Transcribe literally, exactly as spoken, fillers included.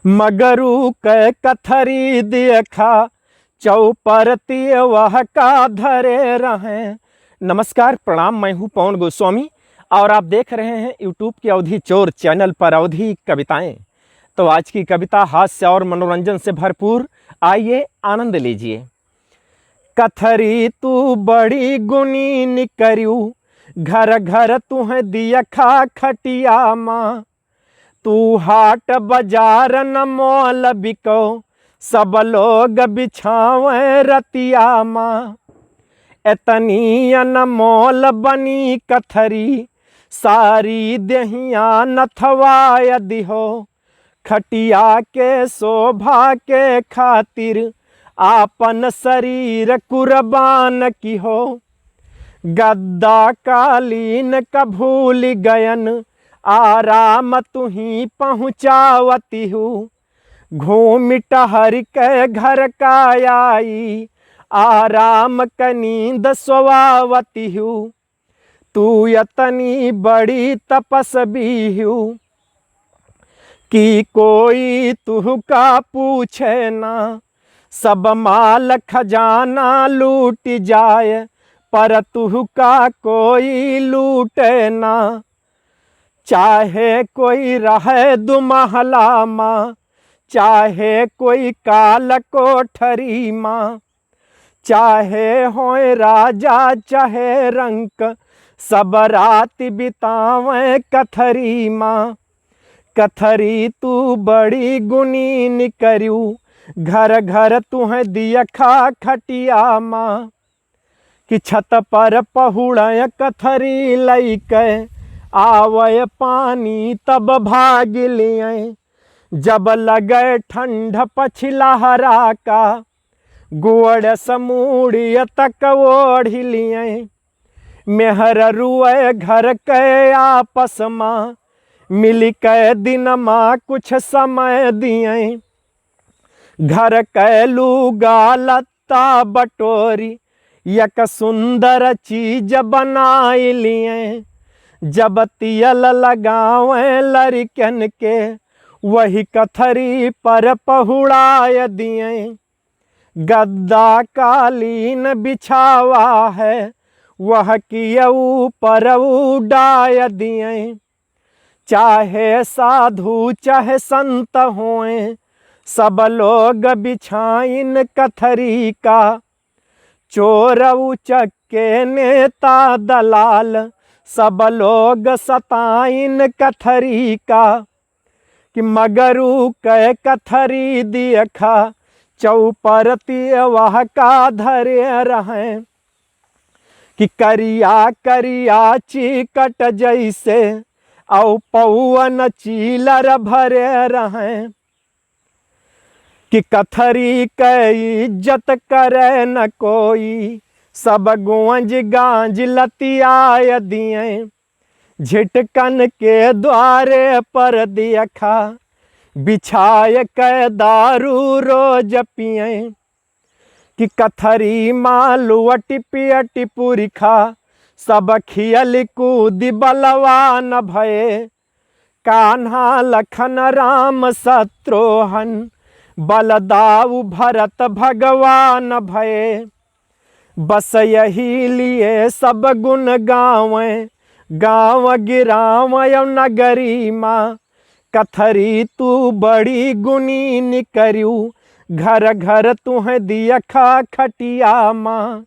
मगरू कै कथरी देखा, चौपरती वह का धरे रहें। नमस्कार, प्रणाम, मैं हूँ पवन गोस्वामी और आप देख रहे हैं YouTube के अवधी चोर चैनल पर अवधी कविताएं। तो आज की कविता हास्य और मनोरंजन से भरपूर, आइए आनंद लीजिए। कथरी तू बड़ी गुनी निकरियू, घर घर तुह दियखा खटिया मा। तू हाट बजार न मोल बिको, सब लोग बिछावे रतिया मा। एतनी अनमोल बनी कथरी, सारी देहिया नथवाय दिहो। खटिया के शोभा के खातिर आपन शरीर कुर्बान किहो। गद्दा कालीन क भूलि गयन, आराम तुही पहुँचावति हू। घूमि टहरि के घर का आई, आराम क नींद सोवावति हू। तू यतनी बड़ी तपस्वी हू कि कोई तुहका पूछे ना। सब माल खजाना लूटि जाए, पर तुहका कोई लूटे ना। चाहे कोई रहे दु महला मा, चाहे कोई काल कोठरी मा, चाहे होए राजा चाहे रंक, सब राति बितावे कथरी मा। कथरी तू बड़ी गुनी निकरियू, घर घर तुह दियखा खटिया मा। कि छत पर पहुड़य कथरी लइके, आवय पानी तब भागि लियँ। जब लगय ठंड पछिलहरा का, गोड़ से मूड़िय तक ओढ़ि लियँ। मेहर रुए घर के आपस मा, मिलि के दिन मा कुछ समय दियँ। घर के लूगा लत्ता बटोरी, एक सुंदर चीज बनाइ लियँ। जब तियल लगावे लरिकन के, वही कथरी पर पहुड़ाय दियँ। गद्दा कालीन बिछावा है, वह किए ऊपर उडाय दियँ। चाहे साधु चाहे संत होएँ, सब लोग बिछाइन कथरी का। चोर उचक्के नेता दलाल, सब लोग सताइन कथरी का। कि मगरू के कथरी दियखा, चौपरती वह का धरे रहें। कि करिया करिया चीकट जैसे, औ पौवन चीलर भरे रहें। कि कथरी के इज्जत करे न कोई, सब गोंज गांज लतियाय दियँ। झिटकन के द्वारे पर दियखा, बिछाय के दारू रोज पियँ। कि कथरी मा लुअटि पियटि पुरखा, सब खियलि कूदि बलवान भए। कान्हा लखन राम शत्रुघ्न, बलदाऊ भरत भगवान भए। बस यही लिए सब गुन गावैं, गाँव गिरावैं अउ नगरी मा। कथरी तू बड़ी गुनी निकरियू, घर घर तुहैं दियखा खटिया मा।